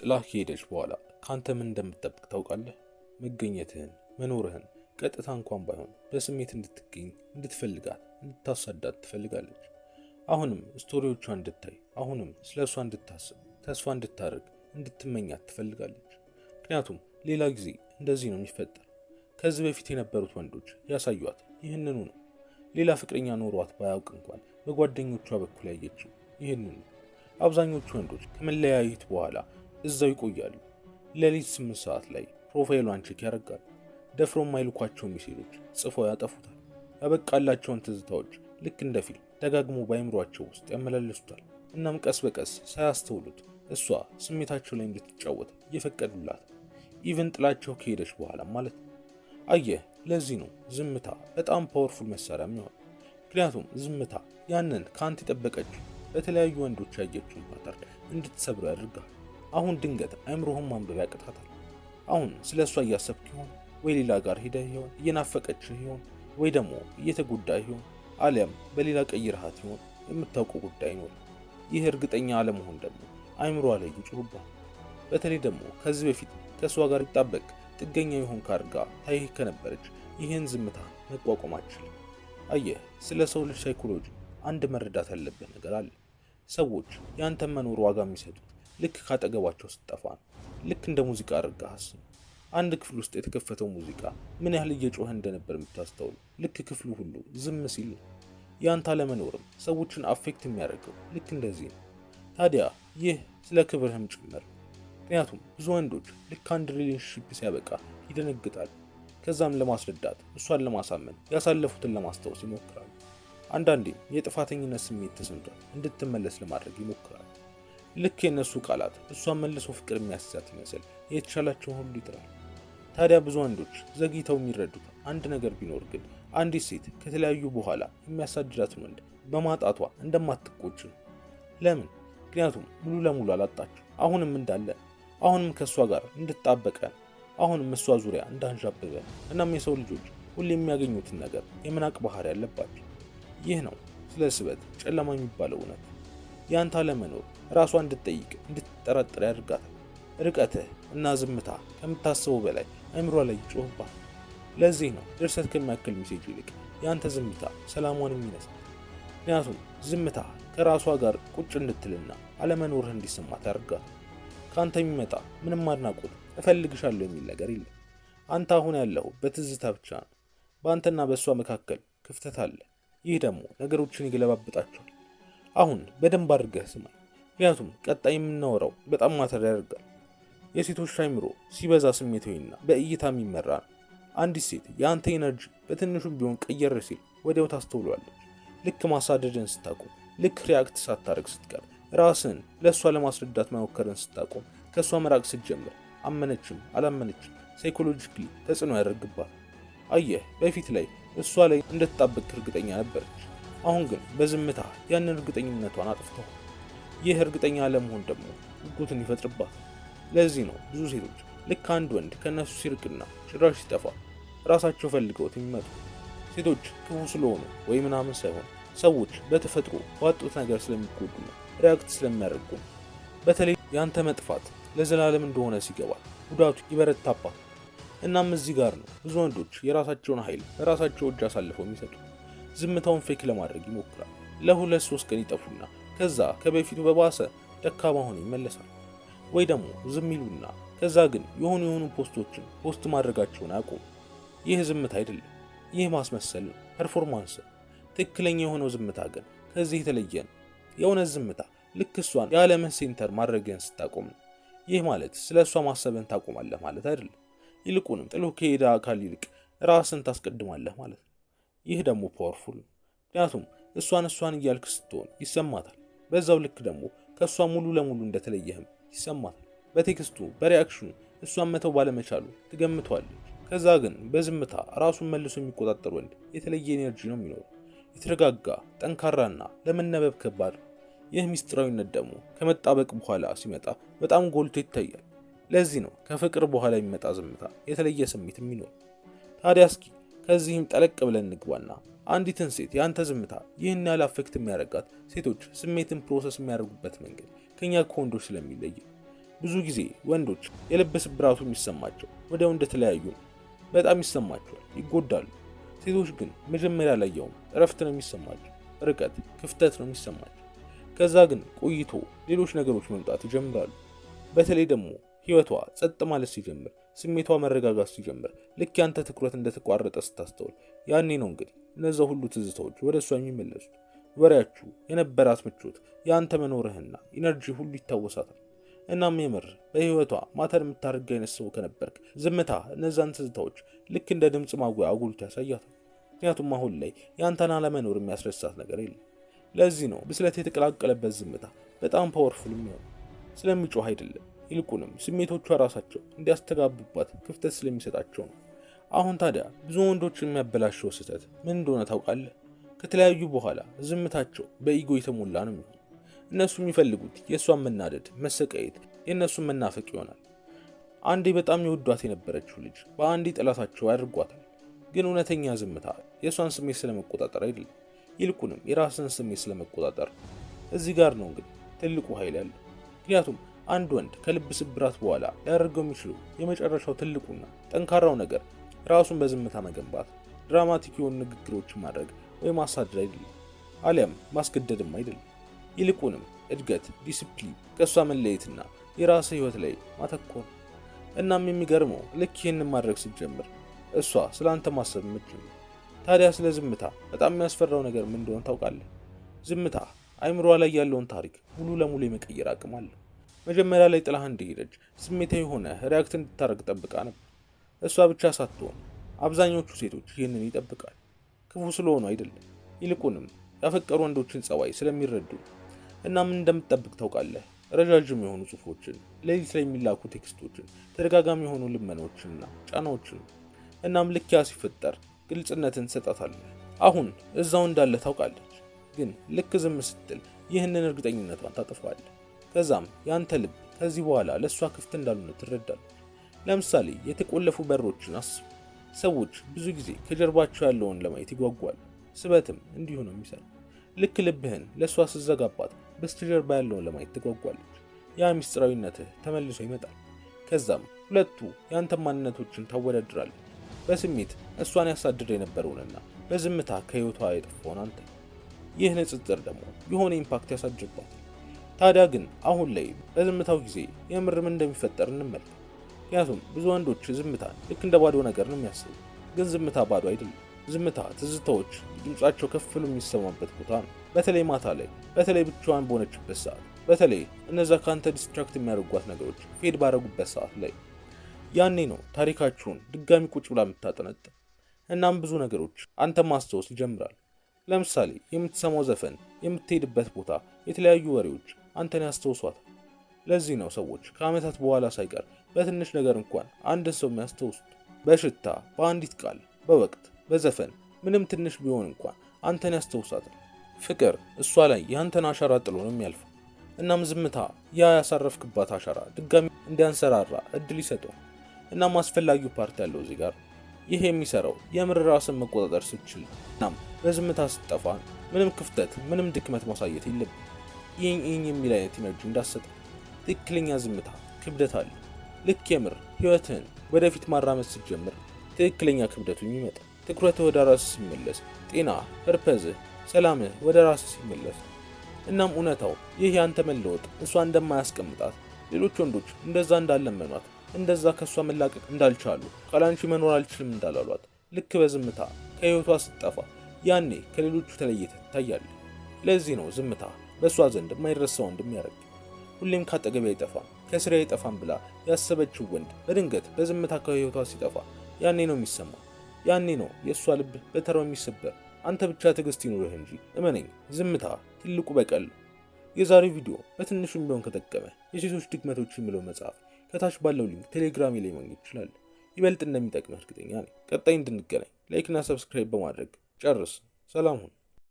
ጥላህ ከሄደች በኋላ ካንተ ምን እንደምትጠብቅ ታውቃለህ? መገኘትህን፣ መኖርህን ቀጥታ እንኳን ባይሆን በስሜት እንድትገኝ፣ እንድትፈልጋት፣ እንድታሳዳት ትፈልጋለች። አሁንም story ዎቿ እንድታይ፣ አሁንም ስለ እሷ እንድታስብ፣ ተስፋ እንድታደርግ፣ እንድትመኛት ትፈልጋለች። ምክንያቱም ሌላ ጊዜ እንደዚህ ነው የሚፈጠር። ከዚህ በፊት የነበሩት ወንዶች ያሳዩት ይህንኑ ነው። ሌላ ፍቅረኛ ኖሯት ባያውቅ እንኳን በጓደኞቿ በኩል ያየችው ይህንኑ ነው። አብዛኞቹ ወንዶች ከመለያየት በኋላ እዛው ይቆያሉ። ሌሊት 8 ሰዓት ላይ profile ሏን check ያደርጋሉ። ደፍሮ የማይልኳቸው ሜሴጆች ጽፈው ያጠፉታል። ያበቃላቸውን ትዝታዎች ልክ እንደ ፊልም ደጋግሞ በአይምሯቸው ውስጥ ያመላለሱታል። እናም ቀስ በቀስ ሳያስተውሉት እሷ ስሜታቸው ላይ እንድትጫወት እየፈቀዱላት፣ even ጥላቸው ከሄደች በኋላ ማለት ነው። አየህ፣ ለዚህ ነው ዝምታ በጣም powerful መሳሪያ የሚሆን። ምክንያቱም ዝምታ ያንን ከአንተ የጠበቀችው፣ በተለያዩ ወንዶች ያየችውን pattern እንድትሰብረው ያደርጋል። አሁን ድንገት አይምሮህን ማንበብ ያቅታታል። አሁን ስለ እሷ እያሰብክ ይሆን ወይ ሌላ ጋር ሄደህ ይሆን? እየናፈቀችህ ይሆን ወይ ደግሞ እየተጎዳ ይሆን? አሊያም በሌላ ቀይርሃት ይሆን? የምታውቀው ጉዳይ አይኖርም። ይህ እርግጠኛ አለመሆን ደግሞ አይምሯ ላይ ይጮህባል። በተለይ ደግሞ ከዚህ በፊት ከእሷ ጋር ይጣበቅ ጥገኛ የሆንክ አድርጋ ታይህ ከነበረች ይህን ዝምታ መቋቋም አትችልም። አየህ፣ ስለ ሰው ልጅ ሳይኮሎጂ አንድ መረዳት ያለብህ ነገር አለ። ሰዎች ያንተን መኖር ዋጋ የሚሰጡት ልክ ካጠገባቸው ስትጠፋ ነው። ልክ እንደ ሙዚቃ አድርገህ አስብ። አንድ ክፍል ውስጥ የተከፈተው ሙዚቃ ምን ያህል እየጮኸ እንደነበር የምታስተውሉ ልክ ክፍሉ ሁሉ ዝም ሲል ነው። ያንተ አለመኖርም ሰዎችን affect የሚያደርገው ልክ እንደዚህ ነው። ታዲያ ይህ ስለ ክብርህም ጭምር። ምክንያቱም ብዙ ወንዶች ልክ አንድ relationship ሲያበቃ ይደነግጣል። ከዛም ለማስረዳት፣ እሷን ለማሳመን፣ ያሳለፉትን ለማስታወስ ይሞክራሉ። አንዳንዴም የጥፋተኝነት ስሜት ተሰምቷት እንድትመለስ ለማድረግ ይሞክራሉ። ልክ የእነሱ ቃላት እሷን መልሶ ፍቅር የሚያስይዛት ይመስል የተቻላቸውን ሁሉ ይጥራል። ታዲያ ብዙ ወንዶች ዘግይተው የሚረዱት አንድ ነገር ቢኖር ግን አንዲት ሴት ከተለያዩ በኋላ የሚያሳድዳትን ወንድ በማጣቷ እንደማትቆጭ ነው። ለምን? ምክንያቱም ሙሉ ለሙሉ አላጣችው። አሁንም እንዳለ፣ አሁንም ከእሷ ጋር እንድጣበቀ፣ አሁንም እሷ ዙሪያ እንዳንዣበበ። እናም የሰው ልጆች ሁሌ የሚያገኙትን ነገር የመናቅ ባህሪ ያለባቸው። ይህ ነው ስለ ስበት ጨለማ የሚባለው እውነት። ያንተ አለመኖር ራሷ እንድትጠይቅ፣ እንድትጠራጠር ያደርጋታል። ርቀትህ እና ዝምታ ከምታስበው በላይ አይምሯ ላይ ይጮህባል። ለዚህ ነው ድርሰት ከሚያክል message ይልቅ ያንተ ዝምታ ሰላሟን የሚነሳ። ምክንያቱም ዝምታ ከራሷ ጋር ቁጭ እንድትልና አለመኖርህ እንዲሰማት ያደርጋታል። ከአንተ የሚመጣ ምንም አድናቆት፣ እፈልግሻለሁ የሚል ነገር የለም። አንተ አሁን ያለው በትዝታ ብቻ ነው። በአንተና በእሷ መካከል ክፍተት አለ። ይህ ደግሞ ነገሮችን ይገለባብጣቸዋል። አሁን በደንብ አድርገህ ስማኝ፣ ምክንያቱም ቀጣይ የምናወራው በጣም matter ያደርጋል። የሴቶች አይምሮ ሲበዛ ስሜታዊና በእይታ የሚመራ ነው። አንዲት ሴት የአንተ energy በትንሹም ቢሆን ቀየር ሲል ወዲያው ታስተውሏለች። ልክ ማሳደድን ስታቆም፣ ልክ react ሳታደርግ ስትቀር፣ ራስን ለእሷ ለማስረዳት መሞከርን ስታቆም፣ ከእሷ መራቅ ስትጀምር፣ አመነችም አላመነችም psychologically ተጽዕኖ ያደርግባታል። አየህ፣ በፊት ላይ እሷ ላይ እንደተጣበቅክ እርግጠኛ ነበረች። አሁን ግን በዝምታ ያንን እርግጠኝነቷን አጥፍተዋል። ይህ እርግጠኛ አለመሆን ደግሞ ጉጉትን ይፈጥርባታል። ለዚህ ነው ብዙ ሴቶች ልክ አንድ ወንድ ከእነሱ ሲርቅና ጭራሽ ሲጠፋ ራሳቸው ፈልገውት የሚመጡ። ሴቶች ክፉ ስለሆኑ ወይ ምናምን ሳይሆን ሰዎች በተፈጥሮ ባጡት ነገር ስለሚጎዱና react ስለሚያደርጉ ነው። በተለይ ያንተ መጥፋት ለዘላለም እንደሆነ ሲገባት ጉዳቱ ይበረታባታል። እናም እዚህ ጋር ነው ብዙ ወንዶች የራሳቸውን ኃይል በራሳቸው እጅ አሳልፈው የሚሰጡ። ዝምታውን fake ለማድረግ ይሞክራል። ለ2-3 ቀን ይጠፉና ከዛ ከበፊቱ በባሰ ደካማ ሆነው ይመለሳል። ወይ ደግሞ ዝም ይሉና ከዛ ግን የሆኑ የሆኑ post ኦችን post ማድረጋቸውን አያቆሙ። ይህ ዝምታ አይደለም፣ ይህ ማስመሰል ነው፣ performance። ትክክለኛ የሆነው ዝምታ ግን ከዚህ የተለየ ነው። የእውነት ዝምታ ልክ እሷን የዓለምህ center ማድረግህን ስታቆም ነው። ይህ ማለት ስለ እሷ ማሰብን ታቆማለህ ማለት አይደለም። ይልቁንም ጥሎ ከሄደ አካል ይልቅ ራስን ታስቀድማለህ ማለት ነው። ይህ ደግሞ powerful ነው። ምክንያቱም እሷን እሷን እያልክ ስትሆን ይሰማታል። በዛው ልክ ደግሞ ከእሷ ሙሉ ለሙሉ እንደተለየህም ይሰማታል። በ text ኡ፣ በ reaction ኑ እሷን መተው ባለመቻሉ ትገምተዋለች። ከዛ ግን በዝምታ ራሱን መልሶ የሚቆጣጠር ወንድ የተለየ energy ነው የሚኖረው። የተረጋጋ፣ ጠንካራና ለመነበብ ከባድ ነው። ይህ ሚስጥራዊነት ደግሞ ከመጣበቅ በኋላ ሲመጣ በጣም ጎልቶ ይታያል። ለዚህ ነው ከፍቅር በኋላ የሚመጣ ዝምታ የተለየ ስሜት የሚኖር። ታዲያ እስኪ ከዚህም ጠለቅ ብለን እንግባና አንዲትን ሴት የአንተ ዝምታ ይህን ያህል affect የሚያደርጋት ሴቶች ስሜትን process የሚያደርጉበት መንገድ ከኛ ከወንዶች ስለሚለይ፣ ብዙ ጊዜ ወንዶች የልብ ስብራቱ የሚሰማቸው ወዲያው እንደተለያዩ ነው። በጣም ይሰማቸዋል፣ ይጎዳሉ። ሴቶች ግን መጀመሪያ ላይ ያውም እረፍት ነው የሚሰማቸው፣ ርቀት፣ ክፍተት ነው የሚሰማቸው። ከዛ ግን ቆይቶ ሌሎች ነገሮች መምጣት ይጀምራሉ። በተለይ ደግሞ ህይወቷ ጸጥ ማለት ሲጀምር፣ ስሜቷ መረጋጋት ሲጀምር፣ ልክ ያንተ ትኩረት እንደተቋረጠ ስታስተውል፣ ያኔ ነው እንግዲህ እነዛ ሁሉ ትዝታዎች ወደ እሷ የሚመለሱት። ወሬያችሁ፣ የነበራት ምቾት፣ የአንተ መኖርህና energy ሁሉ ይታወሳታል። እናም የምር በህይወቷ matter የምታደርግ አይነት ሰው ከነበርክ ዝምታ እነዛን ትዝታዎች ልክ እንደ ድምፅ ማጉያ አጉልቶ ያሳያታል። ምክንያቱም አሁን ላይ የአንተን አለመኖር የሚያስረሳት ነገር የለም። ለዚህ ነው ብስለት የተቀላቀለበት ዝምታ በጣም powerful የሚሆነው። ስለሚጮህ አይደለም፣ ይልቁንም ስሜቶቿ ራሳቸው እንዲያስተጋቡባት ክፍተት ስለሚሰጣቸው ነው። አሁን ታዲያ ብዙ ወንዶች የሚያበላሸው ስህተት ምን እንደሆነ ታውቃለህ? ከተለያዩ በኋላ ዝምታቸው በ ego የተሞላ ነው የሚሆነው። እነሱ የሚፈልጉት የእሷን መናደድ፣ መሰቃየት፣ የእነሱን መናፈቅ ይሆናል። አንዴ በጣም የወዷት የነበረችው ልጅ በአንዴ ጠላታቸው ያደርጓታል። ግን እውነተኛ ዝምታ የእሷን ስሜት ስለመቆጣጠር አይደለም፣ ይልቁንም የራስን ስሜት ስለመቆጣጠር። እዚህ ጋር ነው እንግዲህ ትልቁ ኃይል ያለው። ምክንያቱም አንድ ወንድ ከልብ ስብራት በኋላ ሊያደርገው የሚችለው የመጨረሻው ትልቁና ጠንካራው ነገር ራሱን በዝምታ መገንባት፣ dramatic የሆኑ ንግግሮችን ማድረግ ወይ ማሳደድ አይደለም፣ አሊያም ማስገደድም አይደለም። ይልቁንም እድገት፣ ዲስፕሊን፣ ከእሷ መለየትና የራስ ህይወት ላይ ማተኮር። እናም የሚገርመው ልክ ይህንን ማድረግ ስትጀምር እሷ ስለ አንተ ማሰብ የምትጀምር። ታዲያ ስለ ዝምታ በጣም የሚያስፈራው ነገር ምን እንደሆነ ታውቃለህ? ዝምታ አይምሯ ላይ ያለውን ታሪክ ሙሉ ለሙሉ የመቀየር አቅም አለው። መጀመሪያ ላይ ጥላህ እንደሄደች ስሜታዊ ሆነ react እንድታደርግ ጠብቃ ነበር። እሷ ብቻ ሳትሆን አብዛኞቹ ሴቶች ይህንን ይጠብቃል። ክፉ ስለሆኑ አይደለም፣ ይልቁንም ያፈቀሩ ወንዶችን ጸባይ ስለሚረዱ። እና ምን እንደምትጠብቅ ታውቃለህ? ረዣዥም የሆኑ ጽሁፎችን፣ ሌሊት ላይ የሚላኩ text ኦችን፣ ተደጋጋሚ የሆኑ ልመናዎችንና ጫናዎችን። እናም ልክ ያ ሲፈጠር ግልጽነትን ትሰጣታለህ። አሁን እዛው እንዳለ ታውቃለች። ግን ልክ ዝም ስትል ይህንን እርግጠኝነቷን ታጠፋዋለህ። ከዛም ያንተ ልብ ከዚህ በኋላ ለእሷ ክፍት እንዳልሆነ ትረዳለች። ለምሳሌ የተቆለፉ በሮችን አስብ። ሰዎች ብዙ ጊዜ ከጀርባቸው ያለውን ለማየት ይጓጓሉ። ስበትም እንዲሁ ነው የሚሰራው። ልክ ልብህን ለእሷ ስትዘጋባት በስተጀርባ ያለውን ለማየት ትጓጓለች። ያ ምስጢራዊነትህ ተመልሶ ይመጣል። ከዛም ሁለቱ የአንተ ማንነቶችን ታወዳድራለች። በስሜት እሷን ያሳድድ የነበረውንና በዝምታ ከህይወቷ የጠፋውን አንተ። ይህ ንጽጽር ደግሞ የሆነ impact ያሳድርባታል። ታዲያ ግን አሁን ላይ በዝምታው ጊዜ የምር ምን እንደሚፈጠር እንመልከት። ምክንያቱም ብዙ ወንዶች ዝምታን ልክ እንደ ባዶ ነገር ነው የሚያስቡ። ግን ዝምታ ባዶ አይደለም። ዝምታ ትዝታዎች ድምጻቸው ከፍ ብሎ የሚሰማበት ቦታ ነው። በተለይ ማታ ላይ፣ በተለይ ብቻዋን በሆነችበት ሰዓት፣ በተለይ እነዛ ከአንተ distract የሚያደርጓት ነገሮች fade ባረጉበት ሰዓት ላይ፣ ያኔ ነው ታሪካችሁን ድጋሚ ቁጭ ብላ የምታጠነጥን። እናም ብዙ ነገሮች አንተ ማስታወስ ይጀምራል። ለምሳሌ የምትሰማው ዘፈን፣ የምትሄድበት ቦታ፣ የተለያዩ ወሬዎች አንተን ያስታውሷታል። ለዚህ ነው ሰዎች ከዓመታት በኋላ ሳይቀር በትንሽ ነገር እንኳን አንድን ሰው የሚያስታውሱት። በሽታ፣ በአንዲት ቃል፣ በወቅት፣ በዘፈን፣ ምንም ትንሽ ቢሆን እንኳን አንተን ያስታውሳታል። ፍቅር እሷ ላይ የአንተን አሻራ ጥሎ ነው የሚያልፈው። እናም ዝምታ ያ ያሳረፍክባት አሻራ ድጋሚ እንዲያንሰራራ እድል ይሰጠዋል። እናም አስፈላጊው part ያለው እዚህ ጋር፣ ይህ የሚሰራው የምር ራስን መቆጣጠር ስትችል፣ እናም በዝምታ ስትጠፋ ምንም ክፍተት፣ ምንም ድክመት ማሳየት የለብህም። ይህን ይህን የሚል አይነት energy እንዳሰጠ ትክክለኛ ዝምታ ክብደት አለ። ልክ የምር ህይወትህን ወደፊት ማራመድ ስትጀምር ትክክለኛ ክብደቱ የሚመጣ፣ ትኩረትህ ወደ ራስህ ሲመለስ፣ ጤና፣ purpose ህ፣ ሰላምህ ወደ ራስህ ሲመለስ። እናም እውነታው ይህ ያንተ መለወጥ እሷ እንደማያስቀምጣት፣ ሌሎች ወንዶች እንደዛ እንዳለመኗት፣ እንደዛ ከእሷ መላቀቅ እንዳልቻሉ፣ ካላንቺ መኖር አልችልም እንዳላሏት፣ ልክ በዝምታ ከህይወቷ ስትጠፋ ያኔ ከሌሎቹ ተለይተህ ትታያለህ። ለዚህ ነው ዝምታ በእሷ ዘንድ የማይረሳ ወንድ የሚያደርግ። ሁሌም ካጠገቤ አይጠፋም፣ ከስሬ አይጠፋም ብላ ያሰበችው ወንድ በድንገት በዝምታ ከህይወቷ ሲጠፋ ያኔ ነው የሚሰማ። ያኔ ነው የእሷ ልብ በተራው የሚሰበር። አንተ ብቻ ትዕግስት ይኑርህ እንጂ እመነኝ፣ ዝምታ ትልቁ በቀል ነው። የዛሬው ቪዲዮ በትንሹም ቢሆን ከጠቀመ የሴቶች ድክመቶች የሚለው መጽሐፍ ከታች ባለው link ቴሌግራሜ ላይ ማግኘት ትችላለህ። ይበልጥ እንደሚጠቅምህ እርግጠኛ ነኝ። ቀጣይ እንድንገናኝ like ና subscribe በማድረግ ጨርስ። ሰላም ሁን።